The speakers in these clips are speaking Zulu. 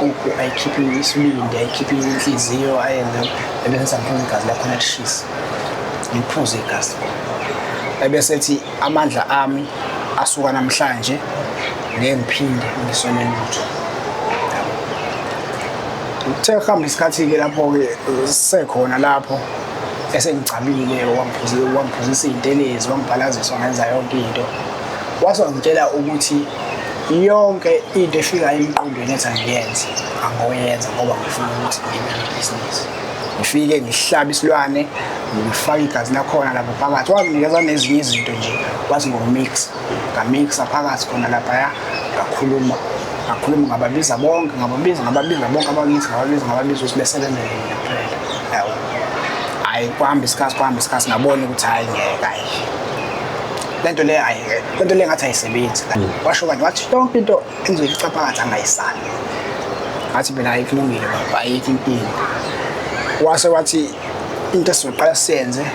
Inkukhu ayikhiphi isibindi, ayikhiphi inhliziyo, ayenze ebese ngiphuza igazi lakhona lishisa. Ngiphuze igazi. Ebese ethi amandla ami asuka namhlanje ngeke ngiphinde ngiswele lutho. Kuthe kuhamba isikhathi-ke lapho-ke sekhona lapho esengigcabile wangiphuzisa iy'ntelezi wangibhalazisa wangenza yonke into. Wase wangitshela ukuthi yonke into efikayo emqondweni ethi angiyenze angoyenza ngoba ngifuna ukuthi ngibe nebhizinisi. Ngifike ngihlabe isilwane ngifake igazi lakhona lapho phakathi wanginikeza nezinye izinto nje wathi ngokumix ngamixa phakathi khona laphaya ngakhuluma ngakhuluma ngababiza bonke ngababiza ngababiza bonke abakithi ngababiza ngababiza ukuthi besebenzele mina kuphela yabo. Hhayi kwahamba isikhathi kwahamba isikhathi ngabona ukuthi hhayi ngeke hhayi lento le ayi lento le ngathi ayisebenzi. Washo kanje wathi yonke into engizoyifica phakathi angayisali. Ngathi mina hayi kulungile baba ayikho inkinga. Wase wathi into esizoqala siyenze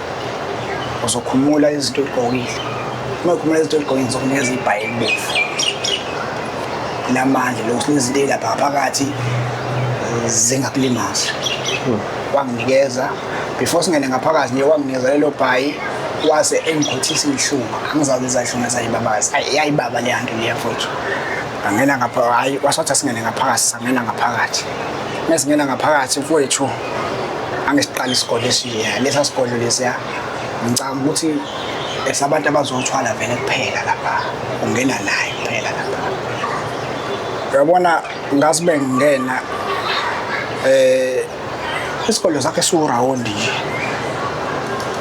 uzokhumula izinto oyigqokile. Uma ukhumula izinto oyigqokile ngizokunikeza ibhayi elibomvu. Lamandla lokuthi lezi zinto ey'lapha ngaphakathi zingakulimazi. Wanginikeza before singene ngaphakathi nje wanginikeza lelo bhayi wase engikhothisa inhlungu angizazi izahlungu ezayibabazi ayi yayibaba leya nto leya mfowethu. Ngangena ngapha hayi wasathi asingene ngaphakathi sangena ngaphakathi. Mesingena ngaphakathi mfowethu angisiqala isikole esiya lesa sigodlo lesiya ngicabanga ukuthi esabantu abazothwala vele kuphela lapha ungena naye kuphela lapha. Uyabona ngazi bengingena isigodlo sakhe siwurawundi nje.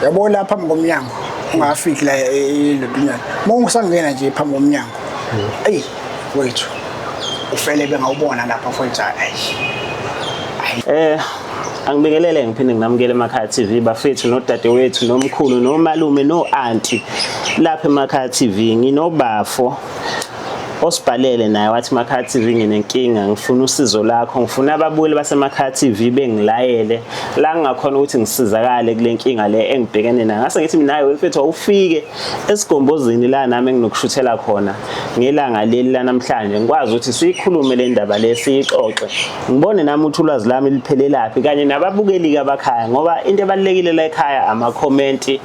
Yabo la phambi komnyango ungafiki la elontunyana. Uma usangena nje phambi komnyango. Eyi wethu ufele bengawubona lapha mfowethu ayi. Angibingelele ngiphinde nginamukele Emakhaya TV bafethu nodadewethu nomkhulu nomalume no-anti lapha Emakhaya TV nginobafo osibhalele naye wathi Emakhaya TV nginenkinga ngifuna usizo lakho ngifuna ababukeli baseMakhaya TV bengilayele la ngingakhona ukuthi ngisizakale kule nkinga le engibhekene nayo. Ngase ngithi mina hayi mfethu awufike esigombozini la nami enginokushuthela khona ngelanga leli lanamhlanje ngikwazi ukuthi siyikhulume le ndaba le siyixoxe ngibone nami ukuthi ulwazi lami liphelelaphi kanye nababukeli-ke abakhaya ngoba into ebalulekile la ekhaya amakhomenti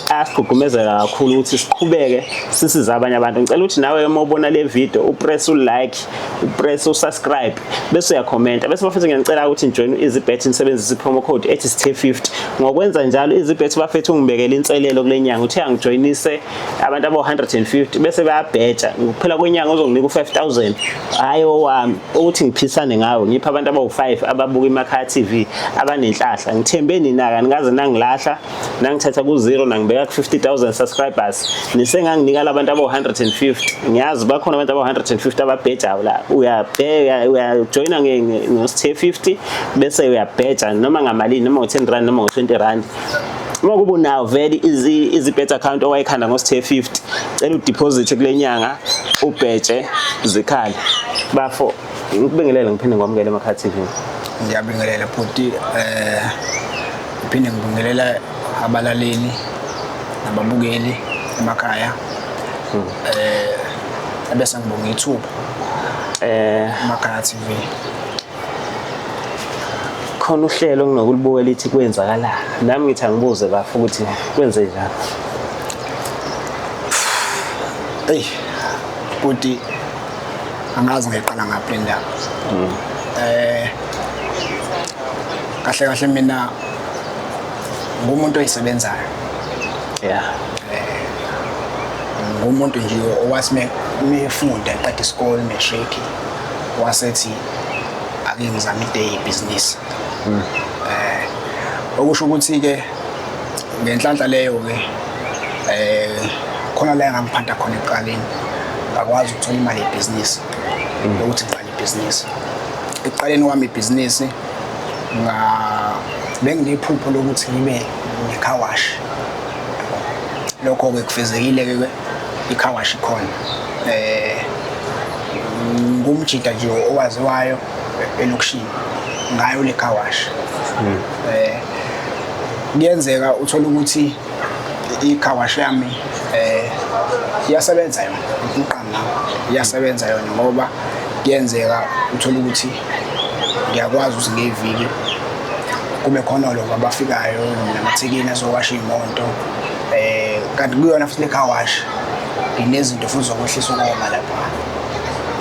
asigqugqumezela kakhulu ukuthi siqhubeke sisize abanye abantu. Ngicela ukuthi nawe uma ubona le video upress u-like, upress u-subscribe bese uyakhomenta. Bese bafethu ngiyanicela ukuthi nijoin u-EasyBet nisebenzise i-promo code ethi SThe50. Ngokwenza njalo EasyBet bafethu ungibekele inselelo kule nyanga uthe angijoyinise abantu abo-150 bese bayabheja ngokuphela kwenyanga uzonginika u-5000 hhayi owami ukuthi ngiphisane ngawo ngiphe abantu abawu-5 ababuka iMakhaya TV abanenhlahla. Ngithembe nina-ke anikaze nangilahla nangithatha ku-zero nangibeka ku-50,000 subscribers nisenganginika labantu abawu-150. Ngiyazi bakhona abantu abawu-150 ababhejayo la uyajoyina ngo-SThe50 bese uyabheja noma ngamalini noma ngo-10 rand noma ngo-20 rand. Uma kuba unawo vele EasyBet account owayikhanda ngo-SThe50 cela udeposit kule nyanga ubheje zikhale. Bafo ngikubingelele ngiphinde ngikwamukele Emakhaya TV. Ngiyabingelela bhuti ngiphinde ngibingelela abalaleli nababukeli emakhaya. Ebese ngibonga ithuba Emakhaya TV. Khona uhlelo enginokulibuka lithi kwenzakalani. Nami ngithi angibuze bafo ukuthi kwenze njani. Eyi bhuti angazi ngiqala ngaphi le ndaba. Kahle kahle mina ngumuntu oyisebenzayo. Ngumuntu nje owathi mefunda eqeda isikole matric wasethi ake ngizame into eyibhizinisi. Okusho ukuthi ke ngenhlanhla leyo ke khona la engangiphanda khona ekuqaleni ngakwazi ukuthola imali yebhizinisi yokuthi ngiqale ibhizinisi. Ekuqaleni kwami ibhizinisi benginephupho lokuthi ngibe ne-car wash. Lokho-ke kufezekile-ke i-car wash ikhona. Ngumjida nje owaziwayo elokishini ngayo le car wash. Kuyenzeka uthole ukuthi i-car wash yami iyasebenza yona, iyasebenza yona ngoba Kuyenzeka uthole ukuthi ngiyakwazi ukuthi ngeviki kube khona lokho abafikayo namathekeni azowasha iy'moto, kanti kuyona futhi le car wash nginezinto futhi zokwehlisa ukoma lapha.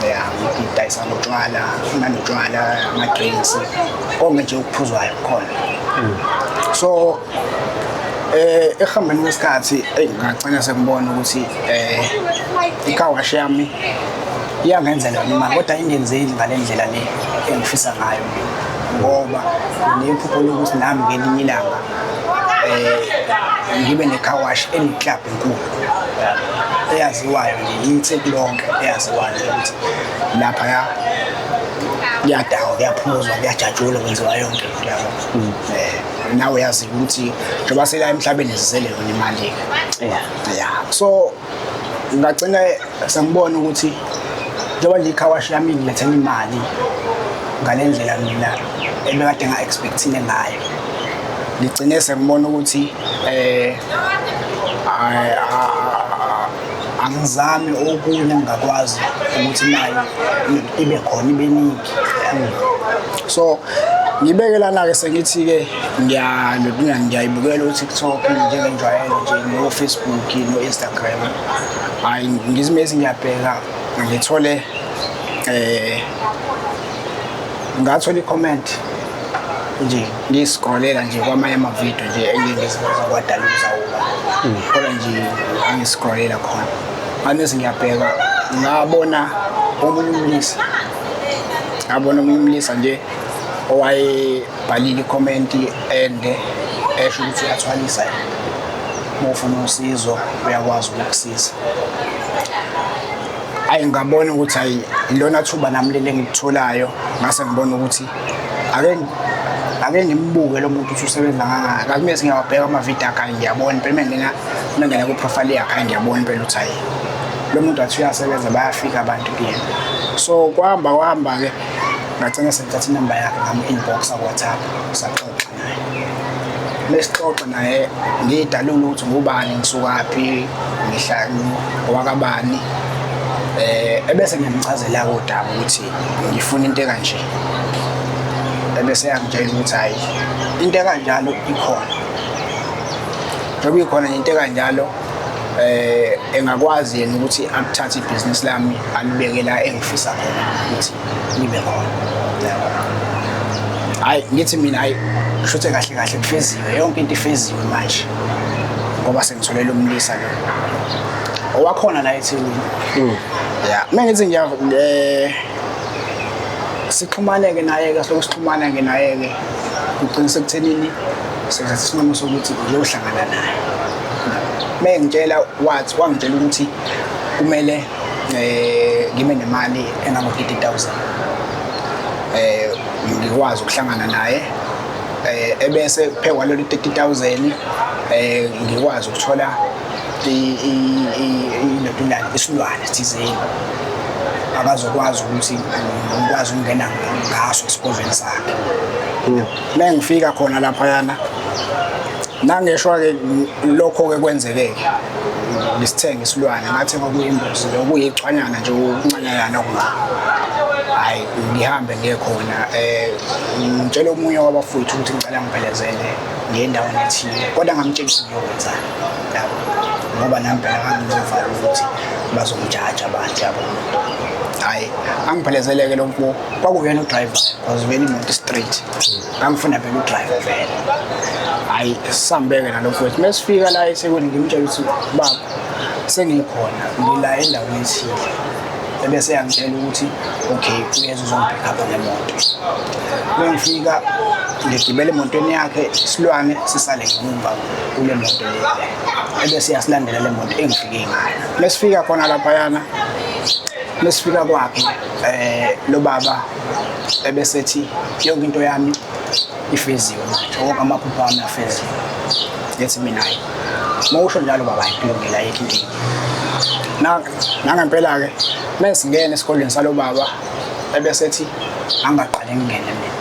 Ya, ngidayisa notshwala, nanotshwala, ama-drinks, konke nje okuphuzwayo kukhona. So ekuhambeni kwesikhathi, eyi, ngagcina sengibona ukuthi i-car wash yami iyangenzela yona imali, kodwa ingenzeli ngale ndlela le engifisa ngayo mina, ngoba nginephupho lokuthi nami ngelinye ilanga ngibe ne-car wash ene-club enkulu eyaziwayo nje iTheku lonke, eyaziwayo nje ukuthi laphaya kuyadakwa, kuyaphuzwa, kuyajatshulwa, kwenziwa yonke into, yabo. Nawe uyazi ukuthi njengoba sela emhlabeni zizele yona imali-ke. Yeah, so ngagcina sengibona ukuthi njengoba nje i-car wash yami ingilethela imali ngale ndlela mina ebekade nga-expect-ile ngayo, ngigcine sengibona ukuthi angizami okunye engingakwazi ukuthi imali ibe khona, ibe ningi. So ngibeke lana-ke, sengithi-ke ngiyayibukela u-TikTok njengenjwayelo nje, no-Facebook, no-Instagram. Hhayi, ngizimezi ngiyabheka, ngithole ngathola i-comment nje, ngiyi-scrollela nje kwamanye amavidiyo nje engingiziveza kwadaluza uba khona nje, angi-scrollela khona, ngamese ngiyabheka, ngabona omunye umlisa, ngabona omunye umlisa nje owayebhalile i-comment ende, esho ukuthi uyathwalisa yena, uma ufuna usizo uyakwazi ukukusiza. Ayi, ngabona ukuthi hayi, ilona thuba nami leli engilitholayo. Ngase ngibona ukuthi ake ngimbuke lo muntu ukuthi usebenza kangaka. Kathi mese ngiyawabheka amavidiyo akhe, hayi, ngiyabona impela uma ngingena kwi-profile yakhe, hayi, ngiyabona impela ukuthi hayi, lo muntu athi uyasebenza, bayafika abantu kuyena. So kwahamba kwahamba-ke, ngagcina sengithatha inamba yakhe, ngamu-inboxa ku-WhatsApp, saxoxa naye. Mesixoxa naye, ngiyidalula ukuthi ngubani, ngisukaphi, ngihlala owakabani, ebese ngiyamchazela udaba ukuthi ngifuna into ekanje. Ebese yangitshela ukuthi hayi, into ekanjalo ikhona, njengoba ikhona into ekanjalo, engakwazi yena ukuthi akuthathe ibhizinisi lami alibeke la engifisa khona ukuthi libe khona. Hayi, ngithi mina hayi, shuthe kahle kahle kufeziwe yonke into, ifeziwe manje ngoba sengitholele umlisa lo owakhona la eThekwini. Ya, mengithi ngiya sixhumane-ke naye-ke, silokhu sixhumana-ke naye-ke, kugcina sekuthenini sithatha isinqumo sokuthi ngiyohlangana naye. Mengitshela, wathi, wangitshela ukuthi kumele ngibe nemali engango-30,000 ngikwazi ukuhlangana naye, ebese phekwa lolu 30,000 ngikwazi ukuthola ilentulane, isilwane thizeni akazokwazi ukuthi ngikwazi ukungena ngaso esigodlweni sakhe. Uma ngifika khona laphayana, nangeshwa-ke lokho-ke kwenzeke-ke, ngisithenga isilwane, ngathenga okuyimbuzi, okuyichwanyana nje, okuncanyana okungaka. Hhayi, ngihambe ngiye khona, ngitshele omunye wabafowethu ukuthi ngicela ngiphelezele ngiye endaweni ethile, kodwa ngamtshela ukuthi ngiyokwenzani, yabo, ngoba nami phela nganginovalo ukuthi bazongijaja abantu, yabo. Hhayi, angiphelezele-ke lo mfo, kwakuyena u-driver, because vele imoto straight, ngangifuna vele u-driver vele. Hhayi, sisambeke nalo mfowethu. Uma sifika la eThekwini, ngimtshela ukuthi baba, sengikhona, ngila endaweni ethile. Ebese yangitshela ukuthi okay, uyeza uzongi-pick up ngemoto. Uma ngifika, ngigibele emotweni yakhe, isilwane sisale ngemuva kule moto le, ebese yasilandela le moto engifike ngayo. Mesifika khona laphayana, mesifika kwakhe, lo baba ebesethi yonke into yami ifeziwe manje, wonke amaphupho ami afeziwe. Ngithi mina hayi, uma usho njalo baba, hayi, kulungile, ayikho inkinga. Nangempela-ke mesingena esigodlweni salo baba, ebesethi angaqale ngingene mina.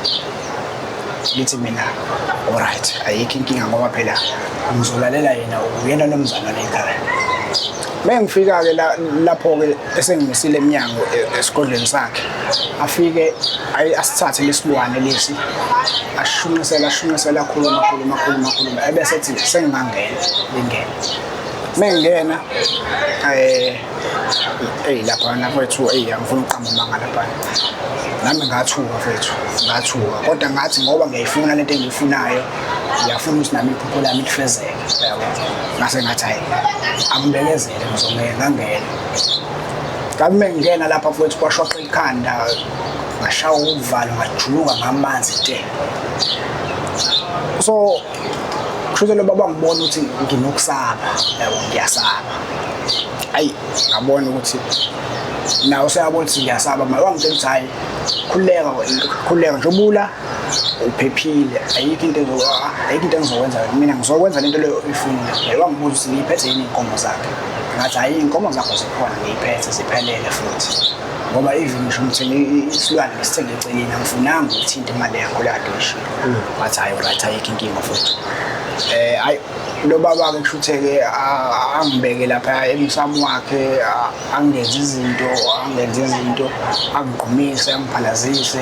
Ngithi mina alright, ayikho inkinga, ngoba phela ngizolalela yena, uyena nomzana la ekhaya. Uma ngifika-ke lapho-ke esengimisile emnyango esigodlweni sakhe, afike asithathe lesilwane lesi, ashunqisele ashunqisele, akhuluma akhuluma akhuluma akhuluma, ebese ethi sengingangena, ngingena. Mengingena eyi lapha mfethu, eyi angifuni ukuqamba amanga lapha, nami ngathuka mfethu, ngathuka, kodwa ngathi ngoba ngiyayifuna lento engiyifunayo, ngiyafuna ukuthi nami iphupho lami lifezeke, yabo. Ngase ngathi hayi, angibekezele, ngizongena. Ngangena, ngabe mengingena lapha mfethu kwashoqa ikhanda, ngashawa uvalo, ngajuluka ngamanzi te. So kusho lo baba ngibona ukuthi nginokusaba, yabo, ngiyasaba. Ayi, ngabona ukuthi nawe useyabona ukuthi ngiyasaba manje, wangitshela ukuthi hhayi, khululeka, khululeka nje, ubula uphephile, ayikho into engizokwenza mina, ngizokwenza lento leyo oyifunayo. Wangibuza ukuthi ngiyiphethe yini iy'nkomo zakhe, ngathi hhayi, iy'nkomo zakho zikhona, ngiyiphethe, ziphelele futhi, ngoba even ngisho ngithenge isilwane, ngisithenge eceleni, angifunanga ukuthinta imali yakho le kade uyishilo. Ngathi hhayi, right, ayikho inkinga futhi. Hhayi, lo baba-ke kushuthi-ke angibeke lapha emsamo wakhe, angenze izinto, angenze izinto, angigqumise, angiphalazise,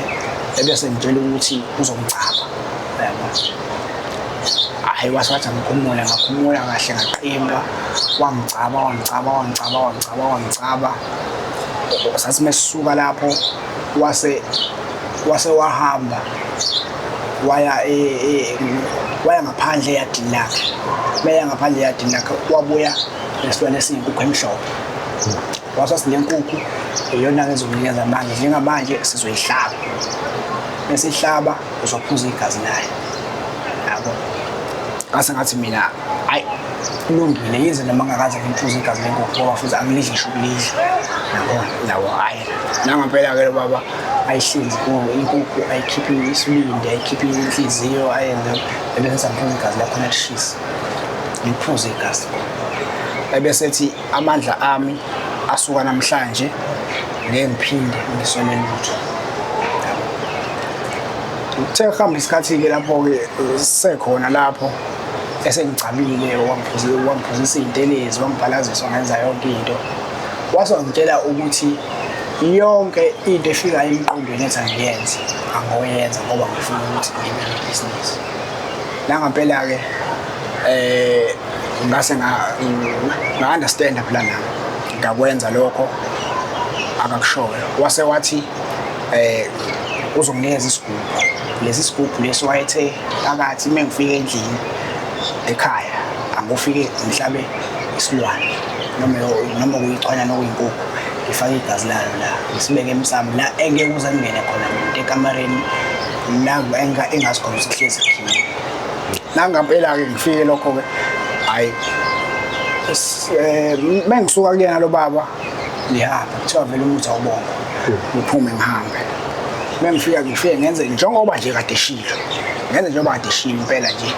ebese ngitshela ukuthi uzongicaba, yabo. Hhayi, wase wathi angikhumule, ngakhumula kahle, ngaqimba, wangicaba, wangicaba, wangicaba, wangicaba, wangicaba. Sathi mesisuka lapho, wase wahamba waya waya ngaphandle eyadini lakhe. Meya ngaphandle eyadini lakhe, wabuya nesilwane esiyinkukhu emhlophe, wase le nkukhu iyona-ke ezokunikeza amandla, njengamanje sizoyihlaba, mesihlaba uzophuza igazi layo, yabo. Ngase ngathi mina ayi, kulungile, yize noma ngakaze ngiphuze igazi lenkukhu, ngoba futhi angilidli ngisho ukulidla, yabo yabo. Hhayi, nangempela-ke lo baba ayihlinze inkukhu, ayikhiphe isibindi, ayikhiphe inhliziyo, ayenze, ebese sangiphuza igazi lakhona lishisa, ngiphuze igazi, ebese ethi amandla ami asuka namhlanje, ngeke ngiphinde ngiswele lutho. Kuthe kuhamba isikhathi-ke, lapho-ke sekhona lapho esengigcabile, wangiphuzisa iy'ntelezi, wangibhalazisa, wangenza yonke into, wase wangitshela ukuthi yonke into efikayo emqondweni ethi angiyenze, angoyenza, ngoba ngifuna ukuthi ngibe nebhizinisi. Nangampela-ke ngase nga-understand phela nami, ngakwenza lokho akakushoyo. Wase wathi uzonginikeza isigubhu, lesi sigubhu lesi wayethe phakathi, uma ngifika endlini ekhaya, angufike ngihlabe isilwane noma kuyichwanyana okuyinkukhu, ngifake igazi lalo la, ngisibeke emsamo la engeke kuze kungene khona muntu ekamareni la engazi khona ukuthi hlezi khini. Nangampela-ke ngifike lokho-ke, hhayi, mengisuka kuyena lo baba, ngihamba, kuthiwa vele umuthi awubongwa, ngiphume ngihambe. Mengifika, ngifike ngenze njengoba nje kade shilo, ngenze njengoba kade shilo impela nje,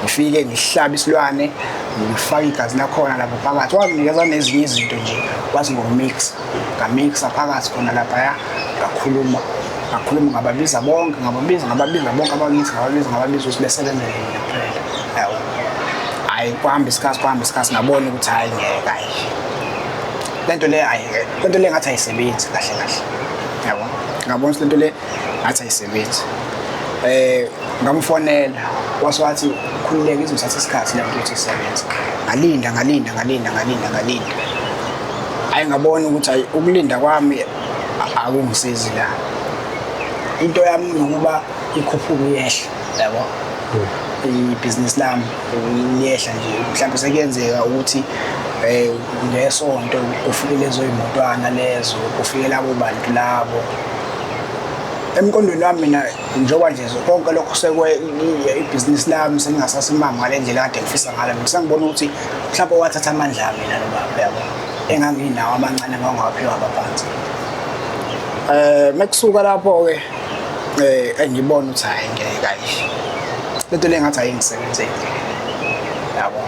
ngifike ngihlabe isilwane, ngifake igazi lakhona lapho phakathi. Wanginikeza nezinye izinto nje, wathi ngokumix, ngamixa phakathi khona laphaya, ngakhuluma, ngakhuluma, ngababiza bonke, ngababiza, ngababiza bonke abakithi, ngababiza, ngababiza ukuthi besebenzele mina kuphela, yabo. Hhayi, kuhamba isikhathi, kuhamba isikhathi, ngabona ukuthi hhayi, ngeke, hhayi, lento le, hhayi, lento le ngathi ayisebenzi kahle kahle, yabo. Ngabona ukuthi lento le ngathi ayisebenzi. Ngamfonela, wase wathi khululeka, izothatha isikhathi le nto ukuthi isebenze. Ngalinda, ngalinda, ngalinda, ngalinda, ngalinda, hhayi, ngabona ukuthi hhayi, ukulinda kwami akungisizi la, into yami nokuba ikhuphuke iyehle, yabo, ibhizinisi lami liyehla nje. Mhlawumbe sekuyenzeka ukuthi ngesonto kufike lezo y'motwana lezo, kufike labo bantu labo. Emqondweni wami mina, njengoba nje konke lokho sekwe ibhizinisi lami selingasasimanga ngale ndlela kade ngifisa ngalo, mina sengibona ukuthi mhlawumbe wathatha amandla ami mina lo baba, yabo, enganginawo amancane engangawaphiwa abaphansi. Mekusuka lapho-ke engibona ukuthi hhayi, ngeke, hayi, lento le ngathi ayingisebenzeli, yabo.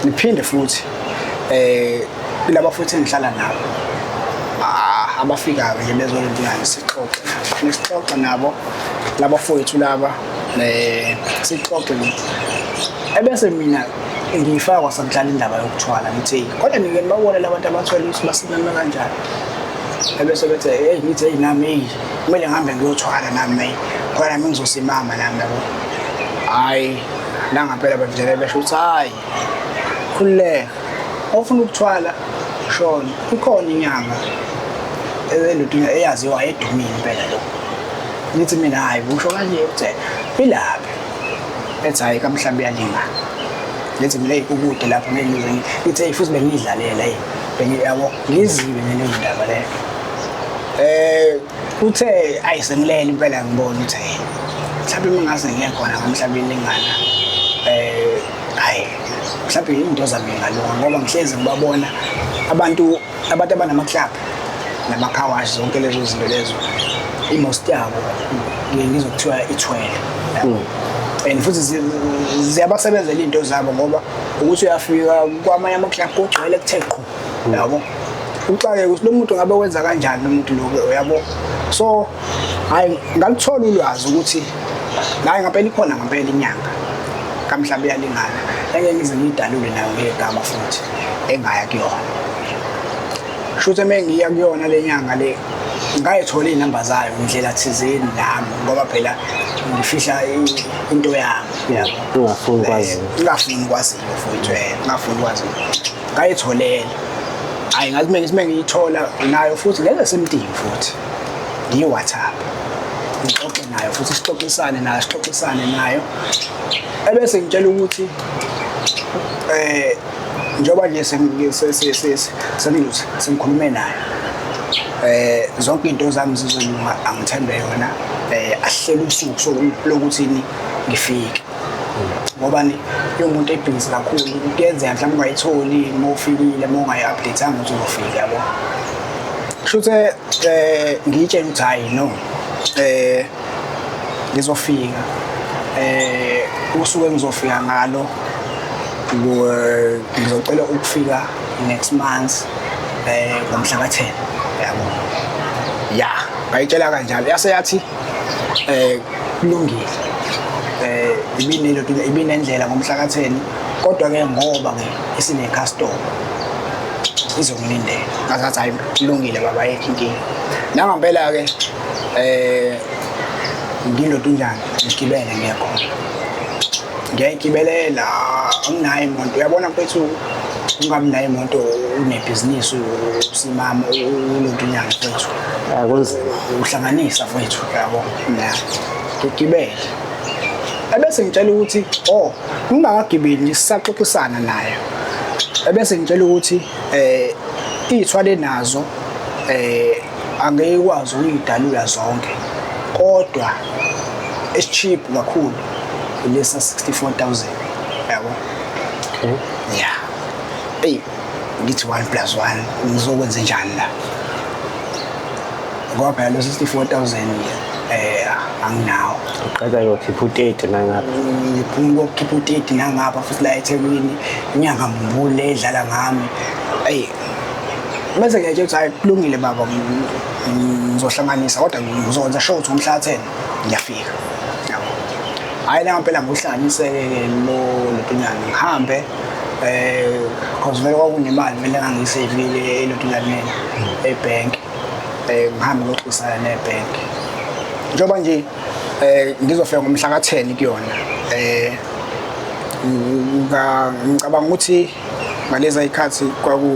Ngiphinde futhi kulaba futhi engihlala nabo, abafikayo nje bezolentuyana, sixoxe nabo, sixoxe nabo laba fowethu laba, sixoxe nje, ebese mina Ngiyifaka kwasamhlala indaba yokuthwala, ngithi "Hey, kodwa nike nibabone labantu abathwele ukuthi basimeme kanjani." Ebese bethi, hey, ngithi, hey, nami, hey, kumele ngihambe ngiyothwala nami, hey, khona nami ngizosimama nami, yabo. Hhayi, nangampela bavele besho ukuthi hhayi, khululeka, ofuna ukuthwala shona, ikhona inyanga eluthunya eyaziwa edumile impela lo. Ngithi mina, hhayi, usho kanje, uthe ilaphi? Ethi hhayi, kamhlawumbe iyalingana. Ngithi mina, eyi, kukude lapho, ngeke ngize ngithi, eyi, futhi bengiyidlalela, eyi, yabo, ngizibe naleyo ndaba leyo. Uthe ayi, sengilele impela, ngibona ukuthi hey, mhlawumbe uma ngase ngiye khona ngamhlawumbe ilingana, hhayi, mhlawumbe into zami ingalunga, ngoba ngihlezi ngibabona abantu abanama-club nama-car wash, zonke lezo zinto lezo, i-most yabo ngiye ngizwe kuthiwa ithwele, yabo. And futhi ziyabasebenzela iy'nto zabo, ngoba ukuthi uyafika kwamanye ama-club kugcwele kuthe qhu, yabo, uxakeke ukuthi lo muntu ngabe wenza kanjani lo muntu lo, yabo. So hhayi, ngaluthola ulwazi ukuthi hayi, ngampela ikhona ngampela inyanga kamhlawumbe iyalingana, engeke ngize ngiyidalule nayo ngegama futhi, engaya kuyona. Shuthi uma ngiya kuyona le nyanga le, ngayithola iy'namba zayo ndlela thizeni nami, ngoba phela ngifihla into yami, yabo. Ungafuni kwaziwa. Ngingafuni kwaziwa futhi, ngingafuni kwaziwa. Ngayitholela, hhayi, ngathi uma ngiyithola nayo futhi ngeke semdingi futhi, ngiyi-WhatsApp, ngixoxe nayo futhi, sixoxisane nayo, sixoxisane nayo, ebese ngitshela ukuthi njengoba nje sengikhulume nayo, zonke into zami zizolunga, angithembe yona, ahlele usuku lokuthi ngifike, ngoba ni yomuntu ebhizi kakhulu, kuyenzeka mhlawumbe ungayitholi uma ufikile, uma ungayi-update-anga ukuthi uzofika, yabo. Kusho ukuthi ngiyitshela ukuthi hhayi, no, ngizofika, usuku engizofika ngalo, ngizocela ukufika next month ngomhla ka-10, yabo. Ya, ngayitshela kanjalo, yase yathi kulungile, ibinelo ibinendlela ngomhla ka-10, kodwa ke ngoba ke isine-customer izongilindela. Ngathi hayi, kulungile baba, ayikho inkinga. Nangampela ke ngilodunjana, ngigibele ngiye khona, ngiyayigibelela, anginayo imoto, uyabona mfethu, ungabi nayo imoto unebhizinisi, usimama ulontunyana mfethu. Kunzima. Uhlanganisa mfethu, yabo. Ya, ngigibele, ebese ngitshela ukuthi, oh, ngingakagibeli nje, sisaxoxisana nayo, ebese ngitshela ukuthi iy'thwale nazo angeke ikwazi ukuyidalula zonke, kodwa esi-cheap kakhulu lesa 64,000, yabo. Okay. Ya, eyi, ngithi 1 plus 1, ngizokwenza njani la, ngoba phela lo 64,000 anginawo. Uqeda yokhipha u-30 nangapha. Ngiphuma kokukhipha u-30 nangapha futhi la eThekwini, inyanga mbule edlala ngami. Eyi, bese ngiyatshela ukuthi hayi, kulungile baba, ngizohlanganisa, kodwa ngizokwenza sure ukuthi ngomhla ka-10 ngiyafika, yabo. Hhayi, la ngempela ngikuhlanganiseke-ke lo lotunyana, ngihambe, cause vele kwakunemali vele engangiyiseyivile elotunyaneni ebhenki, ngihambe ngiyoxoxisana nebhenki, njengoba nje ngizofika ngomhla ka-10 kuyona. Ngicabanga ukuthi ngaleza ikhathi kwaku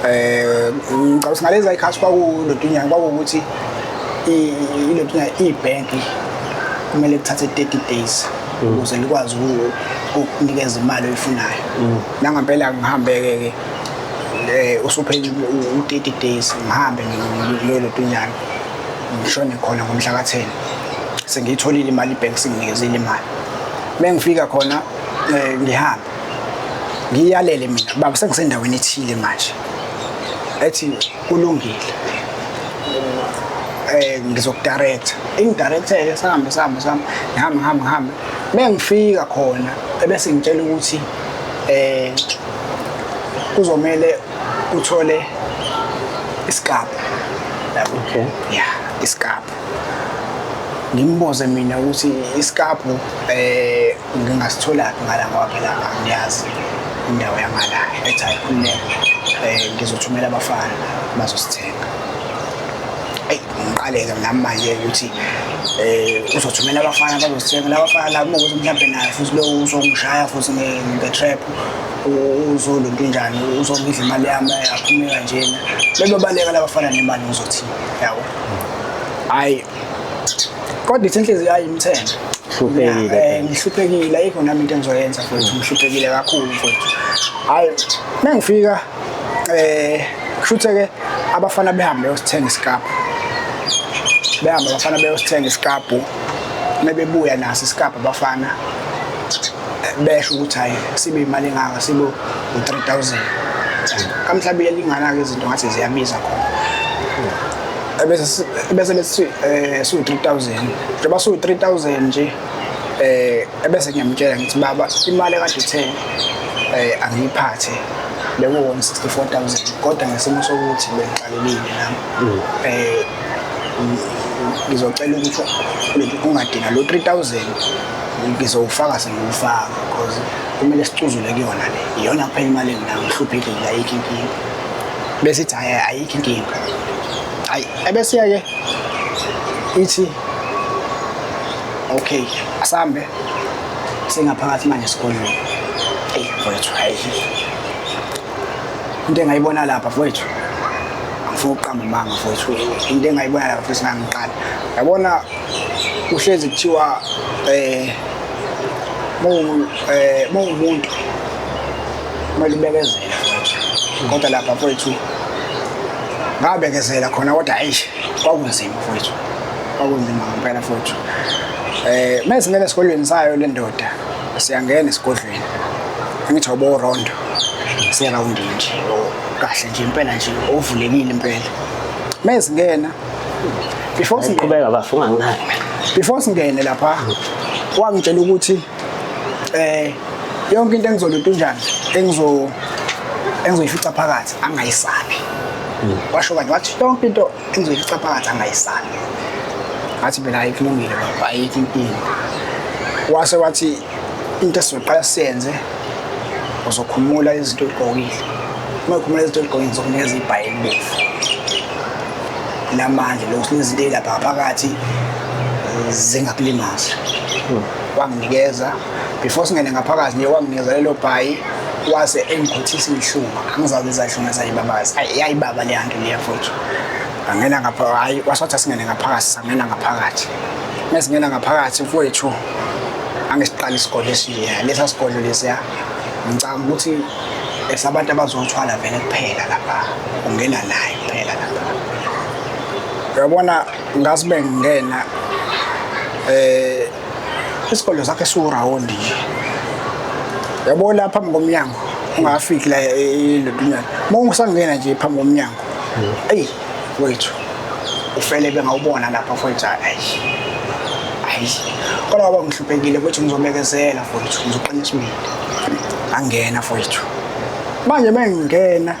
ngicabanga ukuthi ngaleza ikhathi kwakulotunyana, kwakuwukuthi ilotunyana ibhenki kumele kuthathe 30 days ukuze likwazi ukukunikeza imali oyifunayo. Nangampela ngihambe-ke ke, usuphelile u-30 days, ngihambe ngiyelotunyana, ngishone khona ngomhla ka-10, sengiyitholile imali, ibhenki singinikezile imali. Uma ngifika khona, ngihambe ngiyalele mina, baba, sengisendaweni ethile manje. Ethi kulungile, ngizokudirecta, ingidirectele, sihambe sihambe sihambe, ngihambe ngihambe ngihambe. Mengifika khona, ebese ngitshela ukuthi kuzomele uthole isikapho, yabo. Okay. Ya, isikapho. Ngimbuze mina ukuthi isikabhu ngingasitholaphi ngala ngoba phela angiyazi indawo yangala. Ethi hhayi khululeka, ngizothumela abafana bazosithenga. Eyi ngiqale-ke nami manje ukuthi uzothumela abafana bazosithenga. Laba bafana laba uma kuwukuthi mhlampe naye futhi lo uzongishaya futhi nge-trap, uzolonto njani, uzongidla imali yami aphume kanjena. Bebebaleka laba bafana nemali ngizothini, yabo. Hhayi kodwa ithi inhliziyo ayimthembe. Hluphekile. Ngihluphekile, ayikho nami into engizoyenza mfowethu, ngihluphekile kakhulu mfowethu. Hhayi mengifika kushuthi-ke abafana behambe beyosithenga isikabhu. Behambe abafana beyosithenga isikabhu, mebebuya naso isikabhu abafana besho ukuthi hhayi sibe imali engaka, sibe u-3,000. Kamhlaba iyalingana-ke izinto ngathi ziyabiza khona. Ebese bethi siwu-3,000. Njengoba siwu-3,000 nje ebese ngiyamtshela ngithi baba imali ekade uthe angiyiphathe bekuwona 64,000 kodwa ngesimo sokuthi bengixakekile nami ngizocela ukuthi ungadinga lo 3,000 ngizowufaka sengiwufaka because kumele sicuzule kuyona le, iyona kuphela imali enginayo, ngihluphekile ayikho inkinga. Bese ithi hhayi ayikho inkinga. Hhayi ebese-ke ithi okay asambe singaphakathi manje esigodlweni. Eyi mfowethu, hhayi into engayibona lapha mfowethu, angifuni ukuqamba amanga mfowethu, into engayibona lapha futhi ngangiqala yabona kuhlezi kuthiwa mawumuntu kumele ubekezele mfowethu, kodwa lapha mfowethu ngabekezela khona kodwa eish kwakunzima mfowethu, kwakunzima ngempela mfowethu. Mesingena esigodlweni sayo le ndoda, siyangena esigodlweni, ngithi obo rondo, siyarawundi nje kahle nje impela nje ovulekile impela. Mesingena before singene, Qhubeka bafo unganginaki. Before singene lapha wangitshela ukuthi yonke into engizoluntu njani engizoyifica phakathi angayisabi. Washo kanje wathi yonke into engizoyifica phakathi angayisabi. Ngathi mina ayikulungile baba, ayikho inkinga. Wase wathi into esizoqala siyenze uzokhumula izinto oyigqokile. Uma ukhumula izinto oyigqokile ngizokunikeza ibhayi elibovu. Lamandla lokhu izinto ezilapha phakathi zingakulimazi. Wanginikeza before singene ngaphakathi nje wanginikeza lelo bhayi wase engikhothisa inhlungu, angizazi izahlungu ezayibabazi. Ayi yayibaba le nto leya mfowethu. Ngangena ngapha, hayi wasathi asingene ngaphakathi, sangena ngaphakathi. Mesingena ngaphakathi mfowethu angisiqala isigodlo esinjeya, lesa sigodlo lesiya ngicabanga ukuthi esabantu abazothwala vele kuphela lapha, ungena naye kuphela lapha. Uyabona ngazi bengingena isigodlo sakhe siwurawundi nje. Yabo la phambi komnyango ungafiki la elontunyana. Uma usangena nje phambi komnyango, eyi wethu ufele bengawubona lapha mfowethu, ayi ayi kodwa ngoba ngihluphekile mfowethu ngizobekezela mfowethu, ngizoqina isibindi. Angena mfowethu. Manje mengingena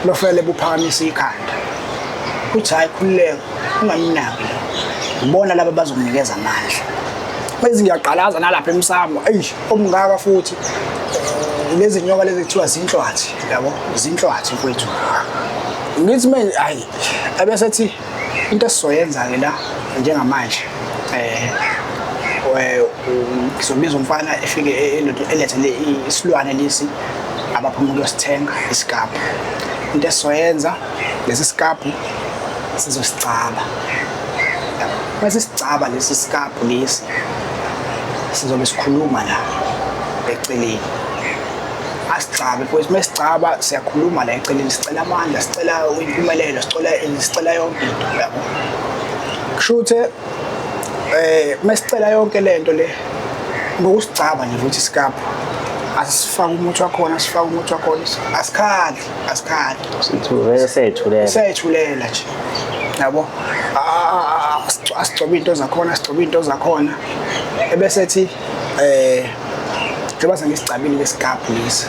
lo fele buphakamisa ikhanda. Uthi hayi khululeka ungamnaki lo. Ngibona laba bazokunikeza amandla. Manje ngiyaqalaza nalapha emsamo, eyi omngaka futhi. Lezi nyoka lezi kuthiwa zinhlwathi, yabo, zinhlwathi mfowethu. Ngithi manje hayi ebese ethi into esizoyenza ke la njengamanje ngizobiza umfana efike elethe isilwane lesi abaphuma ukuyosithenga isikabhu. Into esizoyenza lesi sikabhu sizosicaba. Mase sicaba lesi sikabhu lesi sizobe sikhuluma la eceleni. Asicabe futhi mesicaba siyakhuluma la eceleni, sicela amandla, sicela impumelelo, sicela yonke into, yabo. Kusho ukuthi mesicela yonke lento le ngokusicaba nje futhi isikabhu asifake umuthi wakhona, asifake umuthi wakhona, asikhali, asikhali. Sithuvele siyayithulela. Siyayithulela nje. Yabo. Asigcobe into zakhona, asigcobe into zakhona. Ebese ethi njengoba sengisicabile lesikabhu lesi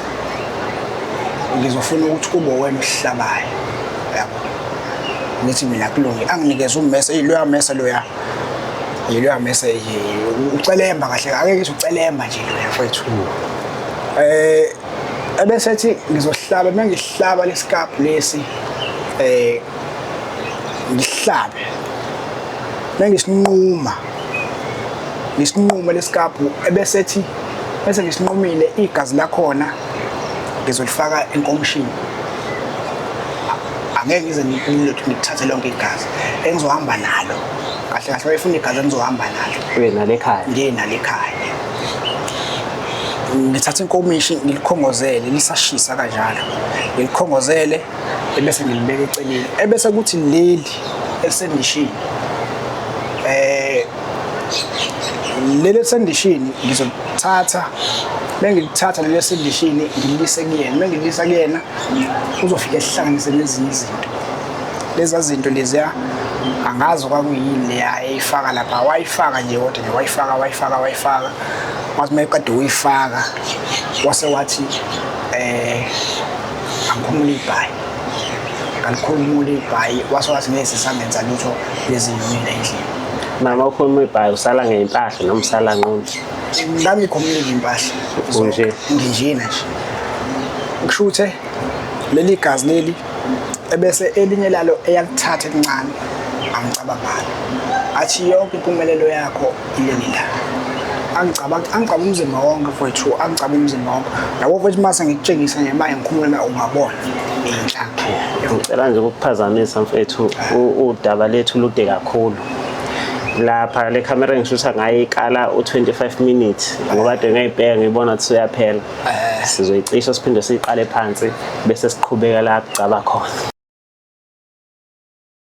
ngizofuna ukuthi kube wena osihlabayo, yabo. Ngithi mina kulungile, anginikeze ummese, eyi loya mmese loya. Yileyo message ucelemba kahle, ake ngithi ucelemba nje loya mfowethu. Ebese ethi ngizohlaba, uma ngihlaba lesikabhu lesi ngihlabe mengisinquma, ngisinqume lesikabhu, ebese ethi bese ngisinqumile igazi lakhona ngizolifaka enkomishini, angeke ngize ngithathe lonke igazi engizohamba nalo. Kahle kahle wayefuna igazi engizohamba nalo. Uye nalo ekhaya. Ngiye nalo ekhaya, ngithatha inkomishi ngilikhongozele lisashisa kanjalo, ngilikhongozele ebese ngilibeka eceleni, ebese kuthi leli elisendishini leli elisendishini ngizolithatha, bengilithatha leli esendishini ngilise kuyena, bengilisa kuyena uzofika ehlanganise nezinye izinto. Leza zinto leziya angazi kwakuyini leya eyifaka lapha, wayifaka nje kodwa nje wayifaka wayifaka wayifaka, wathi uma eqeda ukuyifaka wase wathi angikhumule ibhayi, ngalikhumula ibhayi, wase wathi ngeke sisangenza lutho lezinyoni la endlini. Mama, ukhuluma ibhayi, usala ngey'mpahla noma usala nqunu? Ngangikhumulile impahla. Unje? Nginjena nje, kushuthe leli gazi leli, ebese elinye lalo eyalithatha elincane angicaba ngalo, athi yonke impumelelo yakho ileli la. Angicaba, angicaba umzimba wonke mfowethu, angicaba umzimba wonke yabo mfowethu. Mase ngikutshengisa nje manje ngikhumula, ungabona iy'nhlanga. Ngicela nje ukukuphazamisa mfethu, udaba lethu lude kakhulu lapha. Le khamera engishutha ngayo ikala u-25 minutes, ngoba kade ngayibheka ngibona ukuthi uyaphela. Sizoyicisha siphinde siyiqale phansi bese siqhubeka la kucaba khona.